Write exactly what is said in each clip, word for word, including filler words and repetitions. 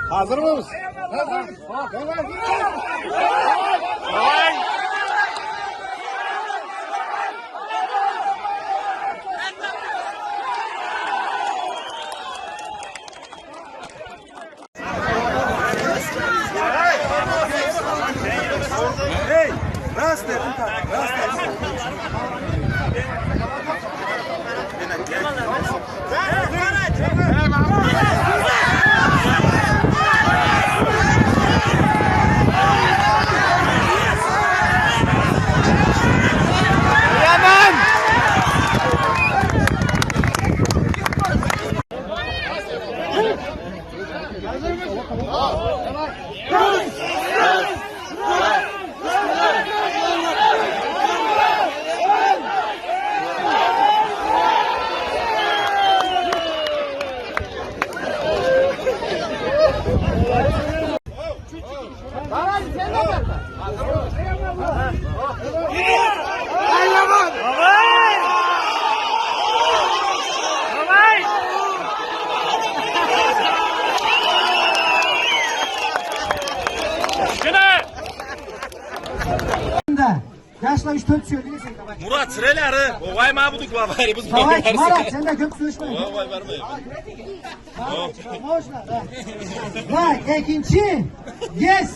Хазырмысыз? Эй, раз дедим, так, раз дедим. Да. Жашла, юч-тёрт сёлешсенг, давай. Мурат, сюреле ары. Огъай, ма буду главарибиз. Давай, Мурат, сен да кёп сёлешме. Огъай, огъай, бармай. Можно, да. Да, экинчи. Yes.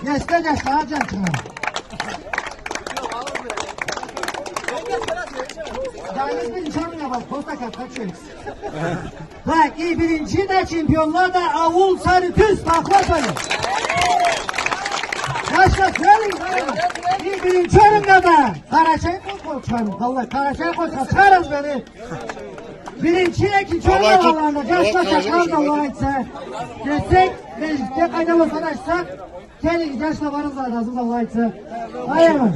Yes, да, жашла, аджан чыгъа. Жангыз биринчи оруннга бар, просто как, как человек. Так, и биринчи да, чемпионла да аул Сары Тюз, похлопали. Жашла, сюреле, и биринчи оруннга да Къарачай къочхар, валлахи, Къарачай къочхар, чыгъарыгъыз бери. Биринчи, экинчи оруннга алгъанла, жашла, чакъырыгъыз, Аллах айтса. Келсек, межгитде къайда болса да ачсакъ, келигиз, жашла, барыгъыз да, разы, Аллах айтса. Ай, ама.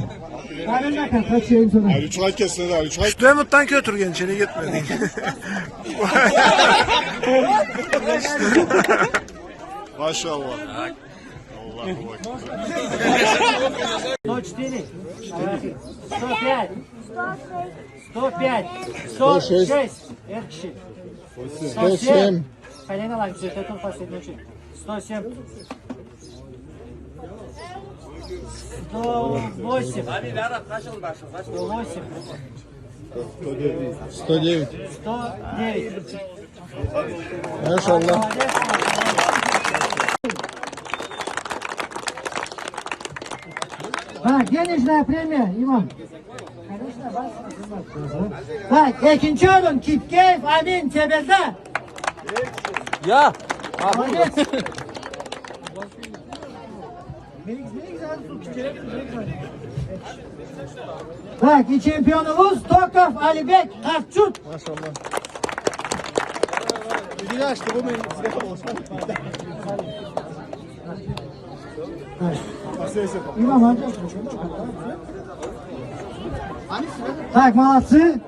Барыгъыз да, къарачайым сора. Алючукъ кесине да, Алючукъ. Штемуттан кётюргенча не кётмединг? Машаллах. Аллаху акбар. Сто четыре. Сто пять. Сто пять. Сто шесть. Сто шесть. Эркиши. Сто семь. Колено лагерь, это последний учебник. Сто семь. Сто восемь. Сто восемь. Сто девять. Сто девять. Машаллах. Да, денежная премия, имам. Так, экинчи орун, Кипкеев Амин, Теберда. Я. Молодец. Так, и чемпионубуз Токов Алибек, Къарт-Джурт. Машаллах. Имам, так, молодцы.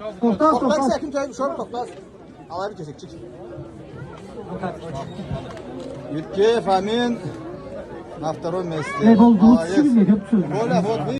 Тохтагъыз, тохтагъыз. Тохтагъыз, тохтагъыз. Алай бир кесекчик. Юртеев Амин на втором месте. Э, болду, молодец. Коля, вот, видишь?